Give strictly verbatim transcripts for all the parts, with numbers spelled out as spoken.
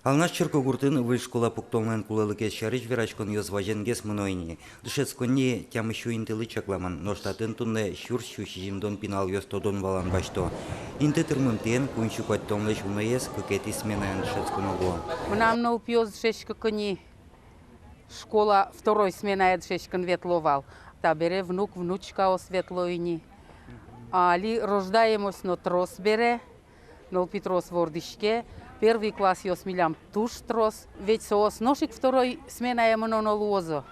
Алнаш черкогуртын выль школа пуктонлэн кулэлыкез сярысь вераськонъёс вазенгес мыно ини. Дышетсконни тямыссю интылы чакламын, нош татын туннэ сюрс сю сизьымдон пиналъёс тодон-валан басьто. Инты тырмымтэен куинь сю куатьтонлэсь уноез кыкетӥ сменаен дышетсконо луо. Мынам нылпиос дышетскыны школа второй сменае дышетскыны ветло вал. Табере внук, внучкаос ветло ини. Али рождаемость но трос бере, нылпи трос вордӥське, первый классъёс милям туж трос, ведь соос нош ик второй сменае мыноно луозы.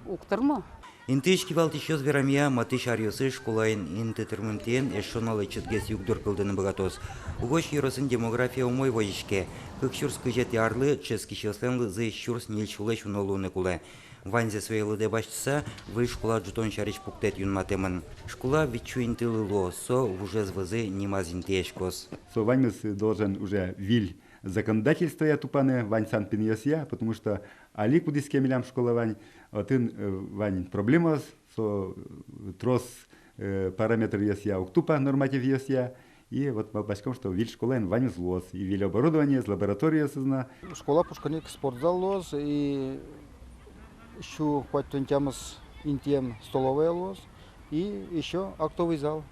Уг тырмы. Интыысь кивалтӥсьёс верамъя, матысь аръёсы школаын инты тырмымтэен эшшо но лэчытгес югдур кылдыны быгатоз. Угось ёросын демография умой возиське. Кык сюрс кызетӥ арлы дышетскисьёслэн лыдзы сюрс ньыль сюлэсь уно луыны кулэ. Ваньзэ сое лыдэ басьтыса, выль школа ӝутон сярысь пуктэт юнматэмын. Школа вить сю интылы луоз, со вужез вӧзы нимаз интыяськоз. Со ваньмыз должен уже выль законодательствоя тупаны, вань санпинъёсъя, потому что али кудӥз ке милям школа вань, отын, э, вань проблемаос, со, э, трос, э, параметръёсъя уг тупа, нормативъёсъя. И вот малпаськом, что выль школаын ваньмыз луоз, и выль оборудованиез, лабораториосыз но. Школа пушкын ик спортзал луоз, и сю куатьтон тямыс интыем столовая луоз, и ещё актовый зал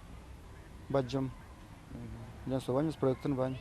бадӟым. Милям со ваньмыз проектын вань.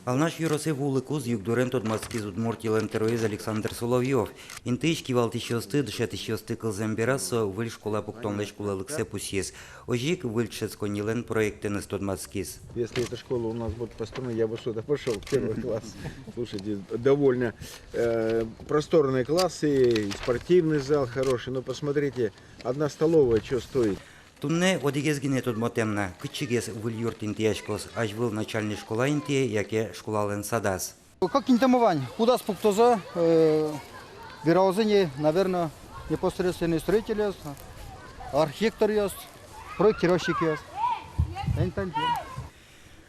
Алнаш ёросэ вуылыкуз югдурен тодматскиз Удмуртилэн тӧроез Александр Соловьёв. Интыысь кивалтӥсьёсты, дышетӥсьёсты кылзэм бераз, со выль школа пуктонлэсь кулэлыксэ пусйиз. Озьы ик выль дышетсконнилэн проектэныз тодматскиз. Если эта школа у нас будет построена, я бы сюда пошёл в первый класс. Слушайте, довольно, э, просторные классы, и спортивный зал хороший. Но посмотрите, одна столовая чего стоит? Туннэ одӥгез гинэ тодмотэм на, кытчыгес выль юрт интыяськоз, азьвыл начальной школа интые яке школалэн садаз. Как интымы вань, кудаз пуктозы, э, вералозы ни, наверно, непосредственный строительёс, архитекторъёс, проектировщикъёс. Тани татын.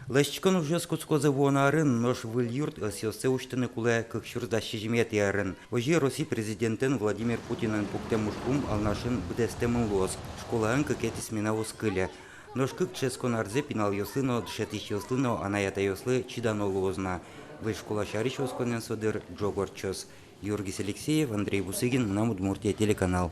Лэсьтӥськон ужъёс кутскозы вуоно арын, нош выль юрт ӧсъёссэ усьтыны кулэ кык сюрс дас сизьыметӥ арын. Озьы Россия президентэн Владимир Путинэн пуктэм ужпум Алнашын быдэстэмын луоз, школаын кыкетӥ смена уз кыльы. Нош кык дышетскон арзэ пиналъёслы но, дышетӥсьёслы но, анай-атайёслы чидано луоз на. Выль школа сярысь осконэн со дыр ӝог ортчоз. Юргис Алексеев, Андрей Бусыгин, «Мынам Удмуртие» телеканал.